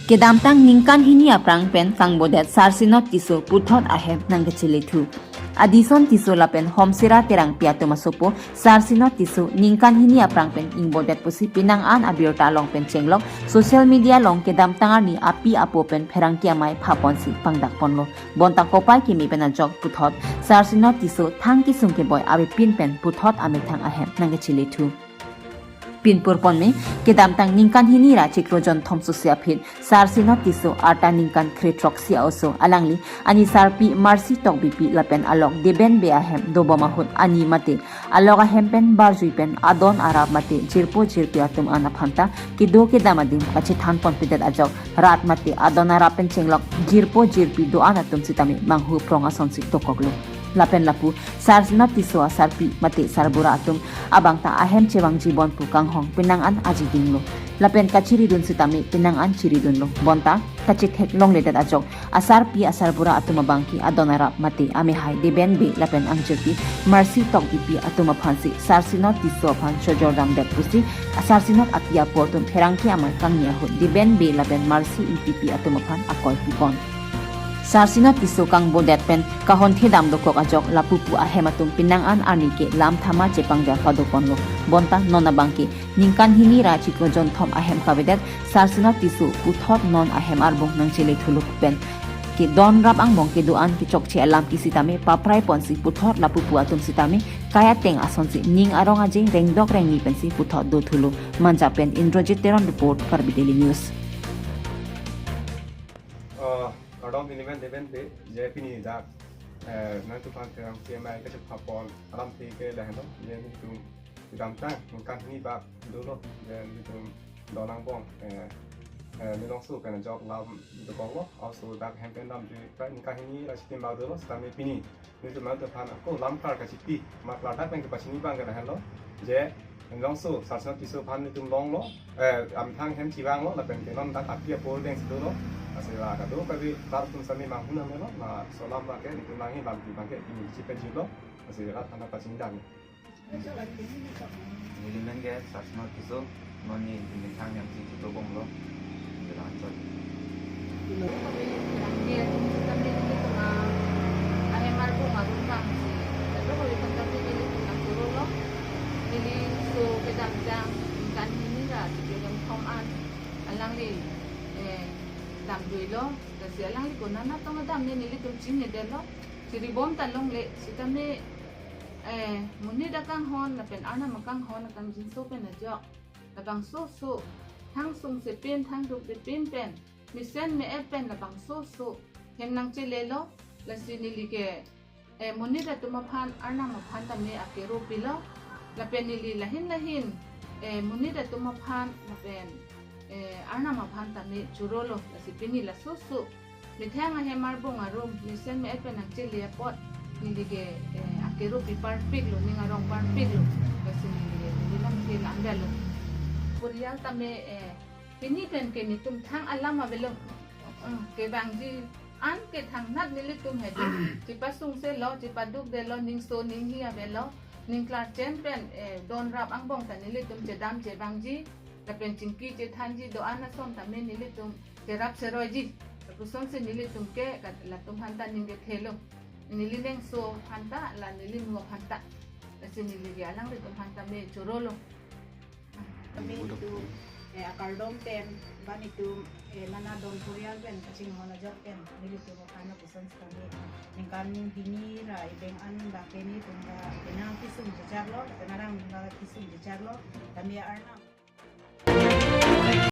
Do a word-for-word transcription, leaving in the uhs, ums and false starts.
Kedamtang ningkan hini aphrang pen kangbodet Sarsinot Tisso puthot ahem nangkechele thu. Adison Tisso lapen Homsira Terangpi atum asopo Sarsinot Tisso ningkan hini aphrang pen ingbodet pusi penang an abirta along pen chenglok social media along kedamtang arni api apo pen pherangke amei phaponsi pangdakponlo. Bonta kopai kimi pen ajok puthot Sarsinot Tisso thang kesung keboi avepin pen puthot amethang ahem nangkechele thu. Pinpur ponme, kedamtang ningkan hini ra chiklo jonthom susi aphi Sarsinot Tisso arta ningkan krethrok si a-oso alangli ani sarpi Mercy Tokbipi lapen alok Deben Bey ahem dobom ahut ani mate alok ahem pen barjui pen adon arap mate jirpo jirpi atum an aphanta kedo kedam adim kachethan ponpedet ajok rat mate adon arap pen chenglok jirpo jirpi do-an atum sitame manghu prong asonsi dokoklo. Lapen lapu Sarsinot Tisso asarpi mate sarbura atum abangta ahem chevangji bon pu kanghong penang an aji dinglo. Lapen kachiridun sitame penang an chiridunlo. Bonta kachethek longledet ajok asarpi asarbura atum abangke adon arap mate amehai Deben Bey lapen angjirpi Mercy Tokbipi atum aphansi Sarsinot Tisso aphan chojor damdet pusi Sarsinot api apo atum pherangke amei kangni ahut Deben Bey lapen Mercy Ingtipi atum aphan akoi pipon. Sarsinot Tisso kangbodet pen kahon thedam dokok ajok lapupu ahem atum penang an arni ke lam thama chepangja padoponlo. Bonta non abangke ningkan hini ra chiklo jonthom ahem kavedet Sarsinot Tisso puthot non ahem arbung nangchele thulu pen kedon rap angbong kedo-an kechokche alam kisitame paprai ponsi puthot lapupu atum sitame kai ateng asonsi ning arong aje rengdok rengni pensi puthot do thulu. Manja pen Indrajit Teron report, Karbi Daily News. Uh, kardom pini pen Deben Bey, je pini dak, eh, nangtum aphan kerang C M I kachepapon alam ti ke lahenlo, je nelitum kedamtang ningkan hini bak dolo, je nelitum don angbong, eh, eh, nelongso pen ajok lam dokoklo, also dak hem pen damjui prai ningkan hini ra chitim bak dolo, sitame pini nelitum nangtum aphan ako lamklar kachipi, ma klardak pen kepachini abang ke lahenlo, je nelongso Sarsinot Tisso aphan nelitum longlo, eh, amethang hem chevanglo, lapen ke non dak api apo dengsi dolo, lasi la kado kavi tar atum sitame manghu nangmelo, laso alam abangke nelitum nanghi lampi abangke pini chipejutlo, lasi rat aphan pachini dam. Neli men ke Sarsinot Tisso, non neli methang hem si chitobomlo. Jalan chot. Ahem arbung arum bang si, laso kali pangkam neli tuna kurolo. Neli so kedamtang ningkan hini ra chiklo jonthom an alangli, eh, damjuilo. Lasi alangli konat natong damji nelitum chinidetlo. Chiribom ta longle, sitame, eh, monit akanghon lapen Arnam akanghon akangjinso pen ajok labangso so, thang sungse pen, thang dukde pen pen, mesen me-et pen labangso so hem nangchelelo. Lasi neli ke, eh, monit atum aphan, Arnam aphan tame akero pilo. Lapen neli lahin lahin, eh, monit atum aphan lapen, eh, Arnam aphan tame chorolo. Lasi pini laso so methang ahem arbung arum, mesen me-et pen nangchele apot neli ke, eh, akero pi parpiklo, ning arong parpiklo. Lasi neli ke neli lam ke lam dalo. Purial tame, eh, pini pen ke netum thang alam avelo. Hmm, kevangji an ke thangnat nelitum hedi. Chipasungselo, chipadukdelo, ning so ning hi avelo. Ning klarchen pen, eh, don rap angbong ta nelitum chedam chevangji, lapen chingki chethanji do-an ason tame nelitum cherap cheroiji. Lapusonsi nelitum ke kat latum aphanta ning kethelo. Neli nengso aphanta, la neli mo aphanta. Lasi neli ke alanglitum aphanta me chorolo. Kami itum, eh, akardom pen, ban itum, eh, mana don purial pen, kachinghon ajok pen, nelitum aphan lapuson kami. Ningkan hini ra ibeng an bak ke nelitum ta penang kesung checharlo, penarang bak kesung checharlo, kami Arnam.